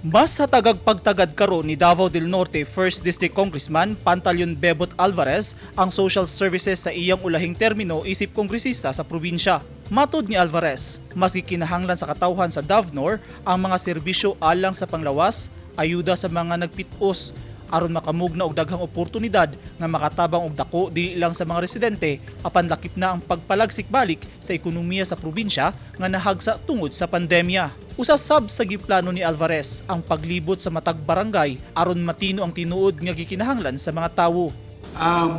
Mas hatagag pagtagad karon ni Davao del Norte 1st District Congressman Pantaleon Bebot Alvarez ang social services sa iyang ulahing termino isip kongresista sa probinsya. Matod ni Alvarez, mas gikinahanglan sa katawhan sa Davnor ang mga serbisyo alang sa panglawas, ayuda sa mga nagpitos aron makamugna og daghang oportunidad nga makatabang og dako dili lang sa mga residente apan lakip na ang pagpalagsik balik sa ekonomiya sa probinsya nga nahagsa tungod sa pandemya. Usa sab sa giplano ni Alvarez ang paglibot sa matag barangay aron matino ang tinuod nga gikinahanglan sa mga tawo.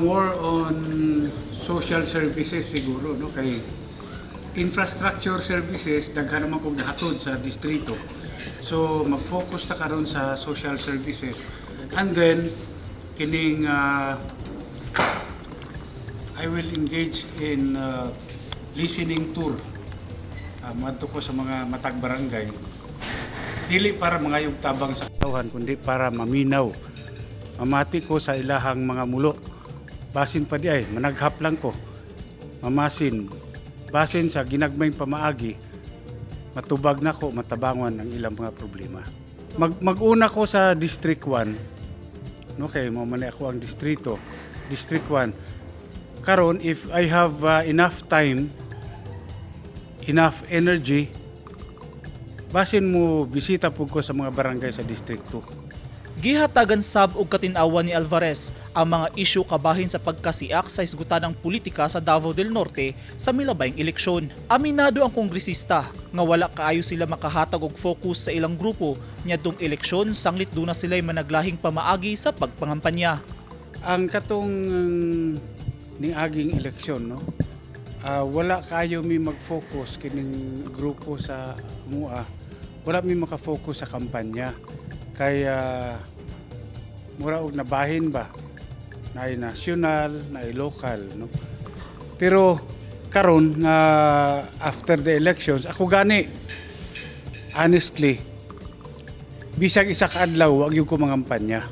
More on social services siguro, no, kay infrastructure services daghan naman kog nahatod sa distrito. So mag-focus ta karon sa social services and then kining I will engage in listening tour. Moadto ko sa mga matag barangay. Dili para mangayog tabang sa katawhan kundi para maminaw. Mamati ko sa ilahang mga mulo. Basin pa diay, managhap lang ko. Mamasin. Basin sa ginagmayng pamaagi, matubag nako, matabangon ang ilang mga problema. Mag-una ko sa District 1. No, kay mao man ako ang distrito. District 1. Karon, if I have enough time, enough energy, basin mo bisita pud ko sa mga barangay sa District 2. Gihatagan sab og katin-awan ni Alvarez ang mga isyu kabahin sa pagkasiak sa hisgutanang politika sa Davao del Norte sa milabayng eleksyon. Aminado ang kongresista nga wala kaayo sila makahatag og focus sa ilang grupo niadtong eleksyon sanglit duna sila'y managlahing pamaagi sa pagpangampanya. Ang katong niaging eleksyon, no, wala kayo mi mag-focus kining grupo sa MUA. Wala mi maka-focus sa kampanya. Kaya mura og nabahin ba, naay national, naay local, no. Pero karon nga after the elections, ako gani, honestly, bisag isa ka adlaw wa gyud ko mangampanya.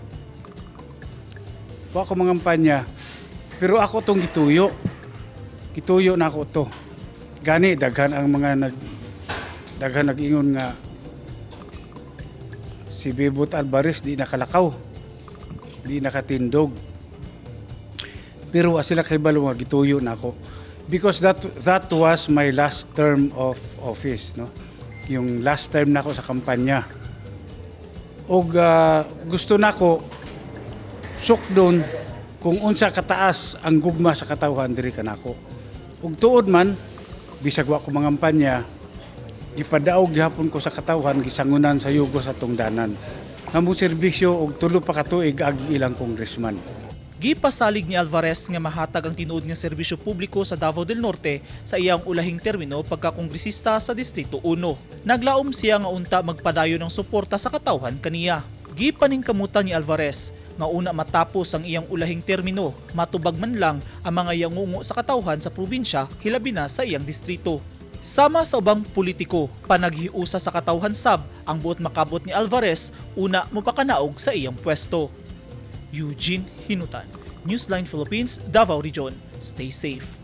Wa ko mangampanya. Pero ako tong gituyo. Gituyo na ako to. Gani daghan ang mga daghan nag-ingon nga si Bebot Alvarez di nakalakaw. Di nakatindog. Pero wa sila kahibalo nga gituyo na ako. Because that was my last term of office, no. Yung last term nako sa kampanya. Og gusto nako sukdon kung unsa kataas ang gugma sa katawhan diri kanako. Ug tuod man, bisag wa ko mangampanya, gipadaog gihapon ko sa katawhan, gisangunan sa yugo sa tungdanan. Nga serbisyo og 3 pa ka tuig agi ilang congressman. Gipasalig ni Alvarez nga mahatag ang tinuod nga serbisyo publiko sa Davao del Norte sa iyang ulahing termino pagkakongresista sa Distrito 1. Naglaom siya nga unta magpadayon ng suporta sa katawhan kaniya. Gipaningkamutan ni Alvarez nga una matapos ang iyang ulahing termino, matubag man lang ang mga yangungo sa katawhan sa probinsya, hilabi na sa iyang distrito. Sama sa ubang politiko, panaghiusa sa katawhan sab ang buot makabot ni Alvarez una mopakanaog sa iyang pwesto. Eugene Hinutan, Newsline Philippines, Davao Region. Stay safe.